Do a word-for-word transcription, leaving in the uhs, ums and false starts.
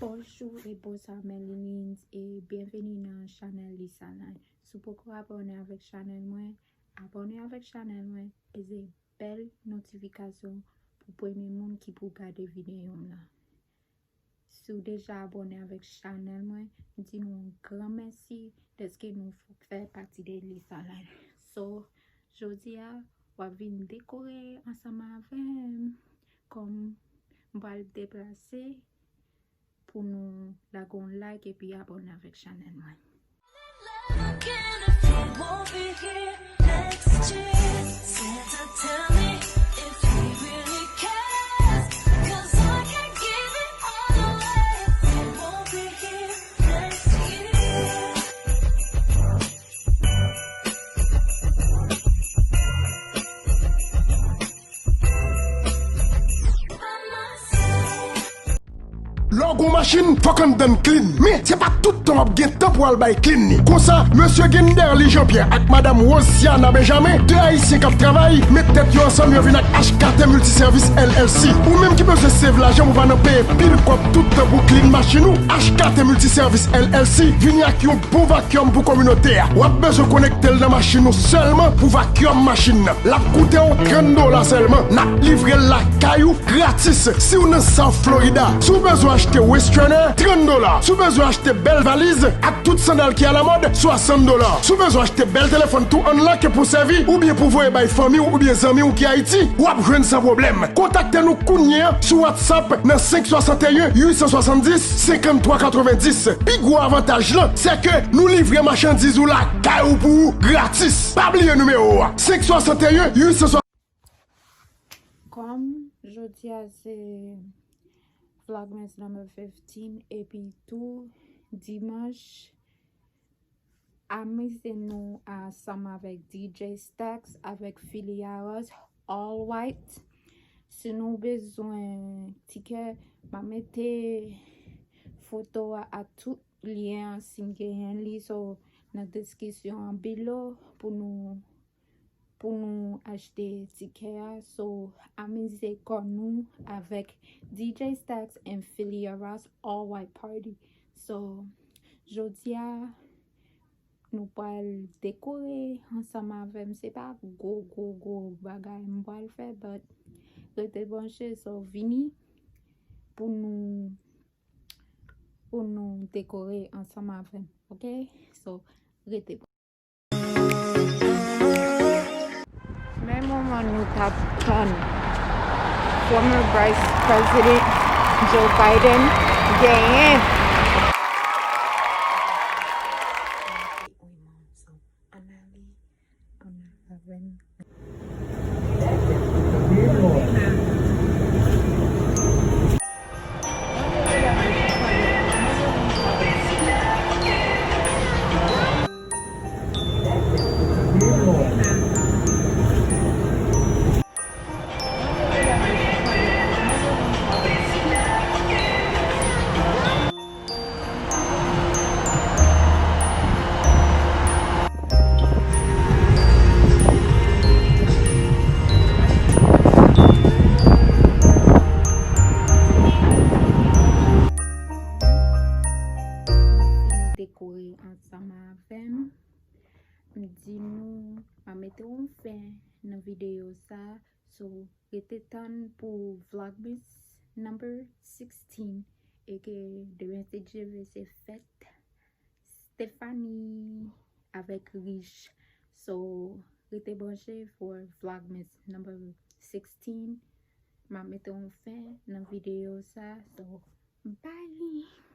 Bonjou e bonswa Melilins e byenveni nan chanèl Lisa Line. Si w poko abòne avèk chanèl mwen, abòne avèk chanèl mwen, peze bèl notifikasyon pou premye moun ki pou gade videyo m lan. Si w deja abòne avèk chanèl mwen, m di nou yon gran mèsi dèske nou fè pati de Lisa Line. So, jodi a, w ap vin dekore ansanm avè m. Kòm m pral deplase, pou nou lage yon like epi abòne avèk chanèl mwen. Lè w gon machin, fòk anndan l clean. Men, se pa tout tan w ap gen tan pou w al bay clean li. Konsa, mesye Genderly Jean Pierre ak madanm Rosiana Benjamin, de Ayisyen k ap travay, met tèt yo ansanm, yo vin ak H K T Multiservice L L C. Ou menm ki bezwen save lajan pou pa nan peye pil kòb tout tan pou clean machin ou, H K T Multiservice L L C vini ak yon bon vacuum pou kominote a. W ap bezwen konekte l nan machin ou sèlman pou vacuum machin nan. L ap koute w trant dola sèlman. N ap livre l lakay ou gratis. Si w nan South Florida, si w bezwen achte waist trainer, trant dola. Si w bezwen achte bèl valiz ak tout sandal ki alamòd, swasant dola. Si w bezwen achte bèl telefòn tou unlock pou sèvi oubyen pou voye bay fanmi w oubyen zanmi w ki Ayiti, w ap jwenn san pwoblèm. Kontakte nou kounye a sou WhatsApp nan senk swasanteyen uit san swasanndis senkanntwa katrevenndis. Pi gwo avantaj lan, se ke nou livre machandiz ou lakay ou pou ou gratis. Pa bliye nimewo a, senk swasanteyen uit san swasanndis. Kòm jodi a se Vlogmas number fifteen, epi tou dimanch, amize nou ansanm avèk D J Stax avèk Philly Aras, All White. Si nou bezwen tikè, m a mete foto a ak tout lyen an si m genyen li, so, nan deskripsyon an below pou nou, pou nou achte tikè a. So, amize kò nou avèk D J Stax and Philly Aras All White Party. So, jodi a, nou pral dekore ansanm avè m. Se pa gwo, gwo, gwo bagay m pral fè, but rete branche, so vini pou nou, pou nou dekore ansanm avè m, oke? So, rete branche. Men moman nou t ap tann, former Vice President Joe Biden genyen. Ann ale, ann al avè m. Dekore ansanm avè m. M di nou, m a mete yon fen nan videyo sa. So, rete tann pou Vlogmas number sixteen. E ke demen, si Dye vle, se fèt Stephanie avèk Rich. So, rete branche for Vlogmas number sixteen. M a mete yon fen nan videyo sa. So, bye!